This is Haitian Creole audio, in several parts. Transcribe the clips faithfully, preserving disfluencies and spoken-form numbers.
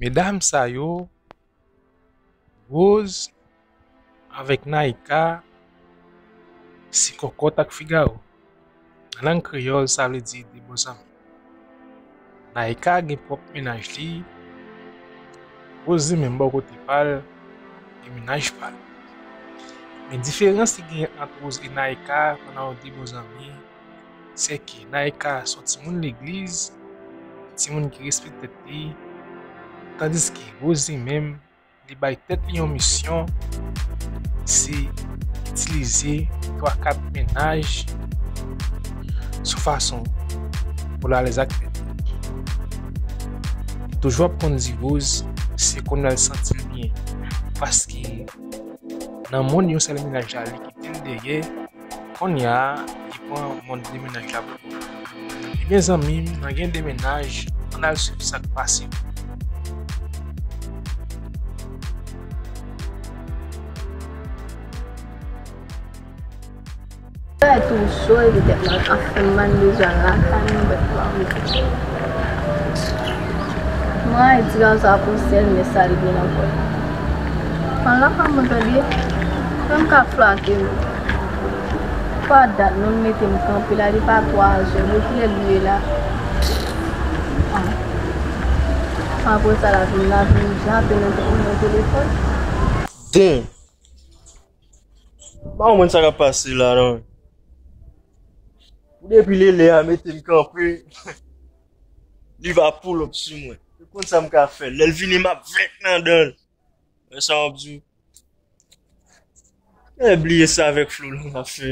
Medam sa yo, Rose avèk Naïka, se kòkòt ak Figaro. Nan lang kreyòl, sa vle di de bon zanmi. Naïka gen pwòp mennaj li, Rose li menm bò kote pa l, gen mennaj pa l. Men diferans ki genyen ant Rose e Naïka pandan yo de bon zanmi, se ke Naïka se yon timoun legliz, timoun ki respekte tèt li, tandiske Rose li menm, li bay tèt li yon misyon, se itilize twa kat mennaj sou fason pou l alèz ak tèt li. Toujou ap konn di Rose, se konn l santi l byen, paske nan mond yon sèl mennaj la, li kite l dèyè, kounye a, li pran mond de mennaj la pou kont li. Ebyen, zanmi m, nan gen de mennaj, ann al swiv sa k pase. Fè tou cho epi tèt mwen ap fè m mal, m bezwen al lakay mwen, bèt pa m. Mwen, ti gason sa pou sèl, men sa li gen nan kò l. Al lakay mwen tande, fè m ka flake m. Pa dat non, l mete m kanpe la, li pa twa zè, men kilè l ye la? Ah. Apre sa, l ap vin, l ap vin jape nan, nan telefòn. Damn! M pa konprann sa k ap pase la, non. Pou depi Lele a mete m kanpe, li va pull up sou mwen. Ou konn sa m ka fè. Lè l vini, m ap vlèk nan dan l. Wè sa m ap di w. E bliye sa avèk Flo la m ap fè.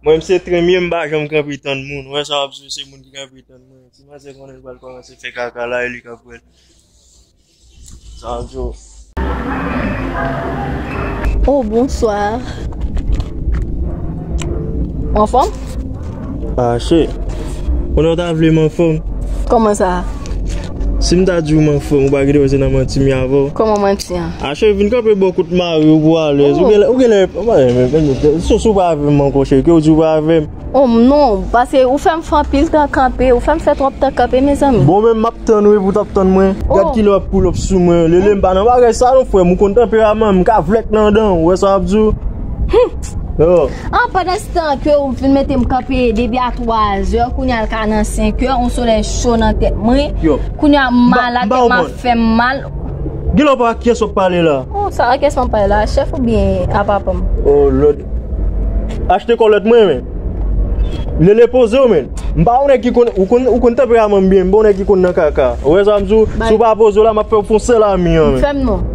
Mwen, m se tremye, m pa janm kanpe tann moun. Wè sa m ap di w, se moun ki kanpe tann mwen. Ti manzè konnen l pral kòmanse fè kaka la, e li k ap wè l. Sa m ap di w. Oh, bonswa. Anfòm? Ah, cheri. Konnen w ta vle m anfòm. Kòman sa? Si m ta di w m anfòm, ou pa kite wè se nan manti m ye avè w. Kòman manti an? Ah, cheri, vin kanpe bò kout mari w pou alèz. Ou genlè, ou genlè, ou pa renmen, men, men, men, si, si w pa avè m ankò, cheri, ke w di w pa avè m. Oh, non, paske ou fè m fè anpil tan kanpe, ou fè m fè twòp tan kanpe, mezanmi. Bon, men m ap tann ou epi w t ap tann mwen. Gad kilè w ap pull up sou mwen. Lele, m pa nan bagay sa non, frè m. Ou konn tanperaman m, m ka vlèk nan dan w. Ou wè sa m ap di w? Yo. Ah, pandan se tan ke ou vin mete m kanpe depi a twa zè, kounye a l ka nan senk è, yon solèy cho nan tèt mwen. Yo. Kounye a m malad, tèt m ap fè m mal. Genlè w pa wè ak kiyès w ap pale la? Oh, sa ak kiyès m ap pale la? Chèf oubyen a papa m? Oh, Lòd. Achte kòlèt mwen, men. Lele, poze w, men. M pa yon nèg ki konn, ou konn, ou konn tanperaman m byen, m pa yon nèg ki konn nan kaka. Ou wè sa m di w? Si w pa poze w la, m ap fè w fè yon sèl a mi an, men. Fè m non.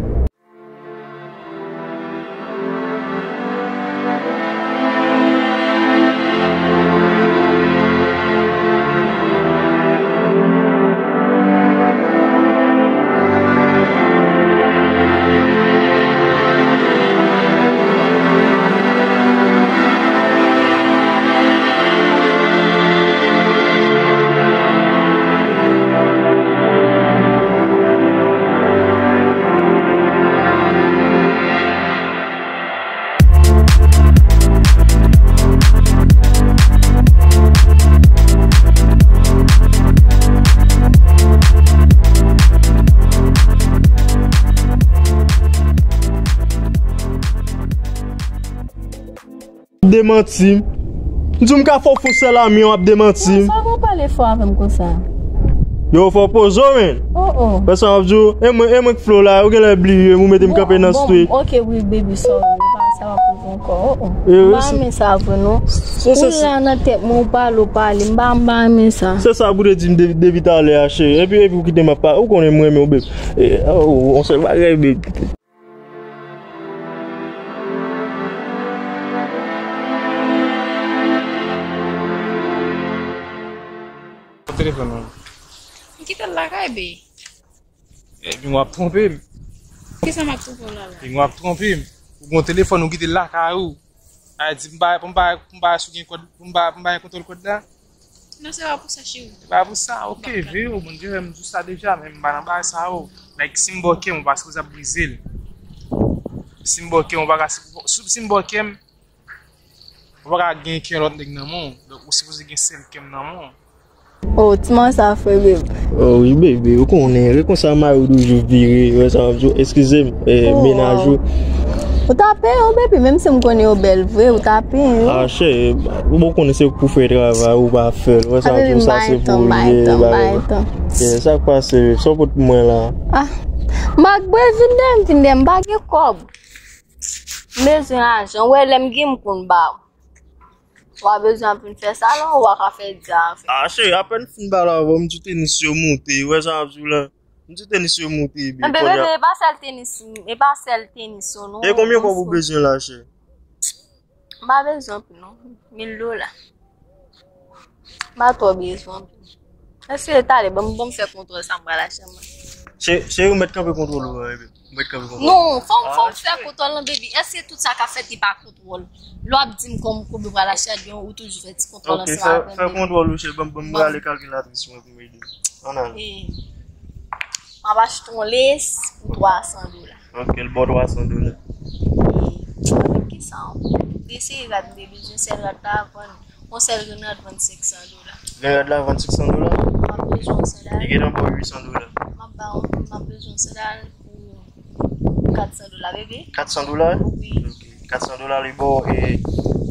Demanti m. M di w m ka fè w fè yon sèl a mi an, w ap demanti m. Sa w pale fò avè m konsa? Yo, fò w poze w, men. Oh, oh. Fè sa w ap di w. E mwen, e mwen k Flo la, ou genlè bliye m, ou mete m kanpe nan street. Bon, ok, wi, baby, sorry. M pa sa w ap poze ankò. Oh, oh. M pa renmen sa vre, non. Ou la nan tèt mwen, ou pale, ou pale. M pa, m pa renmen sa. Se sa pou te di m de-, depi talè a, cheri. Epi, epi ou kite m ap pale. Ou konnen m renmen w, baby. E, oh, yon sèl bagay, baby. Telefòn nan. M kite l lakay, be. Epi w ap twonpe m. Kisa m ap twonpe w la, la? Epi w ap twonpe m. Ou gon telefòn, ou kite l lakay ou. A di, m pa, pou m pa, pou m pa sou gen kòd, pou m pa, pou m pa gen kontwòl kòd la? Non, se pa pou sa, cheri. Se pa pou sa, ok, vre, bon, Bondye wè m di w sa deja, men m pa nan bagay sa yo. Like, si m bòkè m, ou pa sipoze ap brize l. Si m bòkè m, ou pa ka, si, si m bòkè m, ou pa ka gen kè lòt nèg nan men w. Donk, ou sipoze gen sèl kè m nan men w. Oh, ti mansa fre, babe. Oh, wi, baby, ou konnen, e konsa mari w toujou vire, wè sa m ap di w, eskize m, eh, mennaj ou. Ou tape yo, baby, menm si m konnen yo bèl vre, ou tape yo. Ah, cheri, ou bon konnen se pou fè travay, ou pa fè l, wè sa m ap di w, sa se pou ou ye, ba yo. Yeah, sa k pase, sa w pot pou mwen la? Ah, m pa k bezwen de m, vin de m pa gen kòb. M bezwen lajan, wè lè m gen m konn ba w. Ou pa bezwen ap vin fè sa non, ou pa ka fè dja. Ah, cheri, apèn fin pale avè w, m di tenis yo moute, wè sa m ap di w la. M di tenis yo moute, epi kounye a. Bebe, e pa sèl tenis, e pa sèl tenis yo non. E konbyen kòb ou bezwen la, cheri? M pa bezwen anpil non. Mil dola. M pa twò bezwen anpil. Èske talè, ban m, ban m fè kontwòl sa m pral achte mwen. Cheri, cheri, ou mèt kanpe kontwòl ou an, bebe. Ou mèt kanpe kontwòl. Non, fò m, fò m fè kontwòl lan, baby. Èske tout sa k ap fèt, e pa kontwòl? Lè w ap di m kòm koube pral achte, ou toujou fè ti kontwòl ansanm avè m, baby. Ok, fè, fè kontwòl ou, cheri. Ban m, ban m rale kalkilatris mwen pou m ede w. Ann ale. M ap achte yon lace pou twa san dola. Ok, l ba w twa san dola. E, avèk ki sa w eseye rad m te bezwen, sèl rad la vann, yon sèl grenn rad vann senk san dola. Grenn rad la vann senk san dola? M ap bezwen yon sandal. Li gentan ba w uit san dola. M ap ba w, m ap bezwen yon sandal pou kat san dola, bebe. Kat san dola? Wi. Ok, kat san dola, li ba w, e,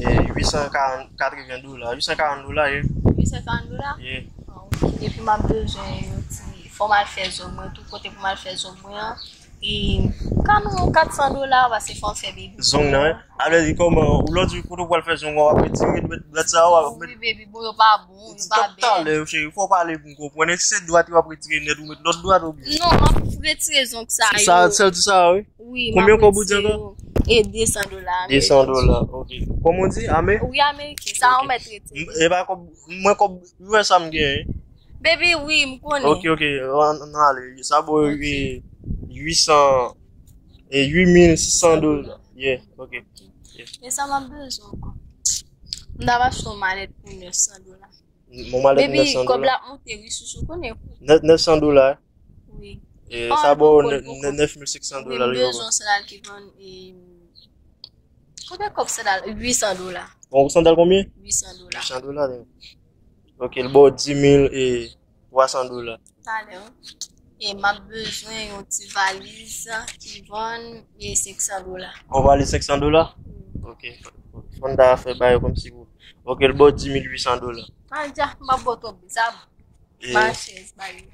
e, uit san karant, katreven dola. Uit san karant dola, ye. Uit san karant dola? Ye. Ah, ok. Epi m ap bezwen yon ti, fò m al fè zong mwen tou, kote pou m al fè zong mwen an. E, ka nou yon kat san dola, paske fò m fè bebe. Zong nan, wi. A vle di kòman, ou lòt jou kote w pral fè zong w ap retire dwèt, dwèt sa w ap met. Wi, baby, bon, yo pa bon, yo pa bèl. Talè, cheri, fò w pale pou m konprann. Èske se dwat yo ap retire nèt ou met lòt dwat oubyen? Non, m ap retire zong sa yo. Sa, sèl ti sa, wi. Wi, m ap retire yo. Konbyen kòb ou di ankò? E de san dola ameriken. De san dola, ok. Kòman w di? Ame? Wi, ameriken. Sa w mèt retire. E pa kòb, mwen kòb, ou wè sa m genyen. Baby, wi, m konnen. Ok, ok, ann, ann ale. Sa bo, e, uit san, e, uit mil sis san dola. Yeah, ok. Yeah. E sa m ap bezwen ankò. M ta va achte yon malèt pou nèf san dola. Yon malèt nèf san dola? Baby, kòb la ap monte, wi, chouchou, konnen. Nèf, nèf san dola? Wi. E sa bo, nèf mil senk san dola, li poko. Wi, m bezwen yon sandal ki vann, e, konbyen kòb sandal? Uit san dola. Bon, sandal konbyen? Uit san dola. Uit san dola, men. Ok, l ba w dis mil e twa san dola. Talè, wi. E m ap bezwen yon ti valiz ki vann e senk san dola. Yon valiz senk san dola? Wi. Ok. Fò n ta fè bagay kòmsi pou. Ok, l ba w dis mil uit san dola. Ah, dja, m ap ba w twòp bizab. E machèz, bagay.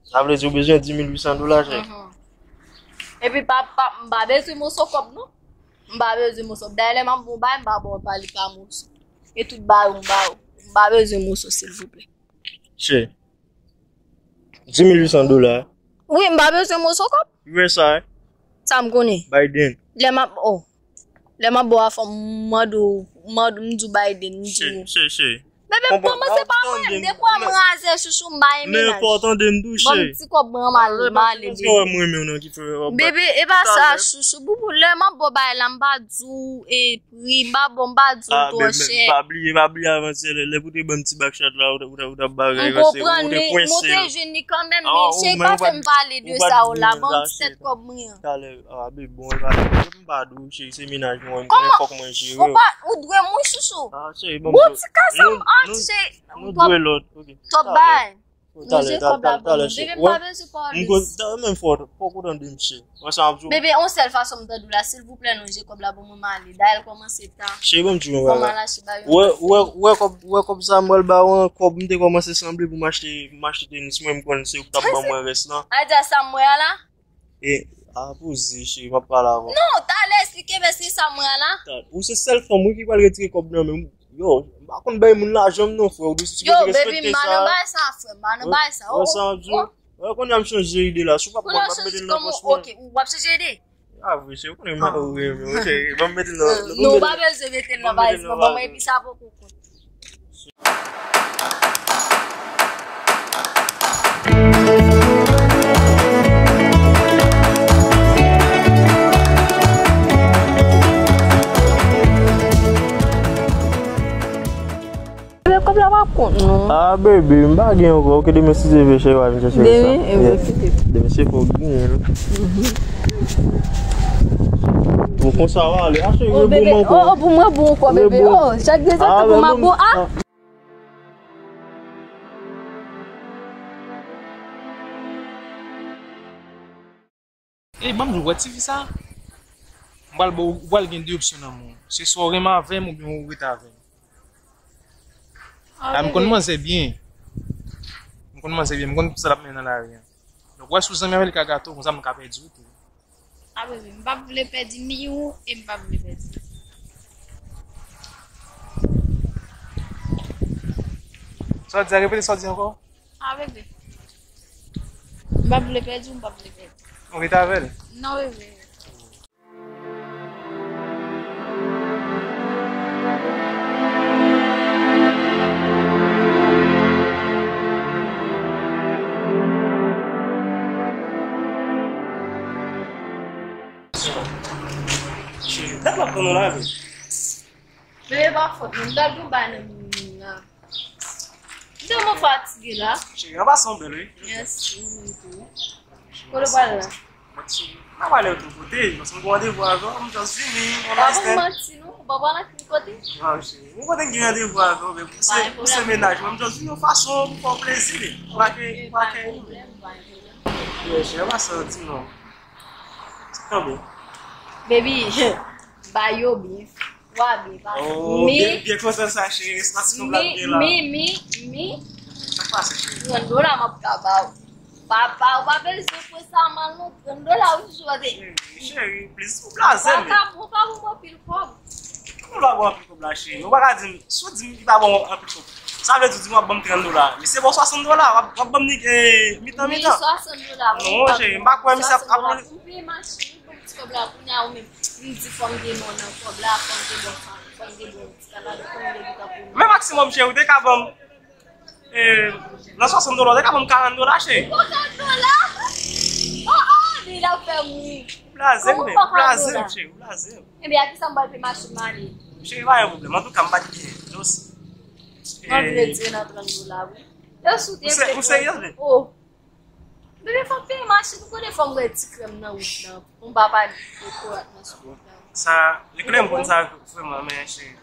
Sa vle di ou bezwen dis mil uit san dola, chè? Mhm. Epi pa, pa, m pa bezwen moso kòb, non. M pa bezwen moso. Dayè, lè m ap ba w bagay, m pa ba w pa li pa moso. E tout bagay ou m ba ou. M pa bezwen moso, silvouplè. Chè. Dis mil uit san dola. Wi, m pa bezwen moso kòb. U S A, eh? Sa m konnen. Biden. Lè m ap, oh. Lè m ap ba w a fò m mande w, mande w, m di w Biden, m di w. Chè, chè, chè. Bebe, kòmanse pa mwen, depi w wè m raze chouchou, m pa renmen naj. Men fò w tande m tou, chè. Ban m ti kòb mwen, m ale, m ale, bebe. Paske w wè m renmen w nan ki fè w ap bat. Bebe, e pa sa, chouchou. Boubou, lè m ap ba w bagay la, m pa di w, e, pri, m pa bon, m pa di w twò chè. Ah, men, men, pa bliye, pa bliye avantyè, lè, lè pou te ban m ti bak chat la, ou t, ou t, ou t ap bagay, paske ou te pwense. M konprann, men ou te jwenn li kanmenm, men cheri, pa fè m pale de sa, ou la, ban m ti tèt kòb mwen an. Talè, ah, bebe, bon, e pa, m pa di w, cheri, se mennaj mwen, m konnen fòk mwen jere w. Kòman? Ou dwe mwen chouchou. Ah, cheri, bon, ti kasanm, ah, cheri, nou dwe lòt, ok. Twòp bagay. Talè, talè, talè, cheri. Bebe, m pa bezwen pale. Menm fò, fòk ou tande m, cheri. Wè sa m ap di w. Bebe, yon sèl fason m tande w la, silvouplè, non, Jacob la, bon, mwen m ale. Dayè, l kòmanse ta. Cheri, ban m di w yon bagay. Fò m al achte bagay. Wè, wè, wè kòb, wè kòb sa m pral ba w an, kòb m te kòmanse sanble pou m achte, m achte tenis mwen, m konn se ou k t ap ban mwen rès lan. Adja sa m wè a la? E, a poze, cheri, m ap pale avè w. Non, talè, esplike m, èske sa m wè a la? Ou se sèl fanm, wi, ki pral retire kòb nan men m. Yo, m pa konn bay moun lajan m non, frè. Ou dwe sipoze respekte sa. Yo, baby, m pa nan bagay sa, frè. M pa nan bagay sa. Wè sa m ap di w? Wè, kounye a m chanje ide la. Si w p ap pran, m ap mete l nan pòch mwen. Ok, w ap chanje ide? A vre, cheri, ou konnen m pa ou renmen, cheri. Ban m mete l nan, non, ou pa bezwen mete l nan valiz mwen, ban mwen, epi sa poko kont. Bebe, kòb la pa kont non. Ah, bebe, m pa gen ankò. Ok, demen si Dye vle, cheri, w a vin chèche sa. Demen, eh, ok. Demen se fò w genyen l. Bon, konsa w ale. Ah, cheri, rebon m ankò. Oh, pou mwen bon ankò, bebe. Oh, chak de zan pou m ap bon. Ah. Ey, ban m di w, wè ti fi sa? M pral ba w, ou pral gen de opsyon nan men w. Se swa w renmen avè m oubyen ou rete avè m. Ah, m konn manzè byen. M konn manzè byen, m konn sa l ap mennen nan lari a. Donk, wè, si w zanmi avè l ka gate w, konsa m ka pèdi w tou. Ah, bebe, m p ap vle pèdi ni ou, e m p ap vle pèdi. Sa w di a, repete sa w di ankò. Ah, bebe. M p ap vle pèdi w, m p ap vle pèdi. Ou rete avè l? Non, bebe. Cheri, dat m ap tann ou la, bebe. Bebe, pa fòt mwen, m t ap di w bay nan moun nan. M tèlman fatige la. Cheri, an pasan w bèl, wi. Mèsi, ou menm tou. Kote w pral la? Mwen ti, m ap ale yon kote, paske m gen randevou avè w, m just vini, on nice time. Pa ban m manti, non, ou pa pral ankenn kote? Non, cheri, mwen kote m gen randevou avè w, men pou se, pou se mennaj mwen, m just vini yon fason pou fè w plezi, men. Pa gen, pa gen pwoblèm, pa gen pwoblèm. Yeah, cheri, an pasan w di non. Tanpri. Baby, ba yo byen. Wa byen pase. Oh, mi, byen, byen kontan sa, cheri. Sa ti konpla byen la. Mi, mi, mi. Sa k pase, cheri? Trant dola m ap ka ba w. Papa, ou pa bezwen pran sa mal non. Trant dola ou toujou ap te. Cheri, cheri, please, ou blaze m. Papa, ou pa bon anpil kòb. Kòman ou pa bon anpil kòb la, cheri? Ou pa ka di m, si w di m li pa bon anpil kòb. Sa vle di w di m w ap ban m trant dola. Men se bon swasant dola, w ap, w ap ban m li, eh, mitan, mitan. Wi, swasant dola. Non, cheri, m pa kwè misye ap, ap. Pou peye machin. Ti kòb la, kounye a ou menm, m di fò m gen mò nan kòb la, fò m gen bon fanm, fò m gen bon ti kamarad, fò m gen bon kapon. Men maksimòm, cheri, ou te ka ban m, eh, nan swasant dola, ou te ka ban m karant dola, cheri. Karant dola? Oh, oh, li la fè m ri. Ou blaze m, men, ou blaze m, cheri, ou blaze m. Ebyen, a kisa m pral peye machin m ale? Cheri, pa gen pwoblèm. Antouka, m pa t gen dous. Mwen vle retire nan trant dola, wi. Ou se, ou serye, men? Oh. Bebe, fò m peye machin, ou konnen fò m wè ti krèm nan wout lan. Pou m pa pale de korat nan sou wout lan. Sa, li klè m konn sa vrèman, men cheri.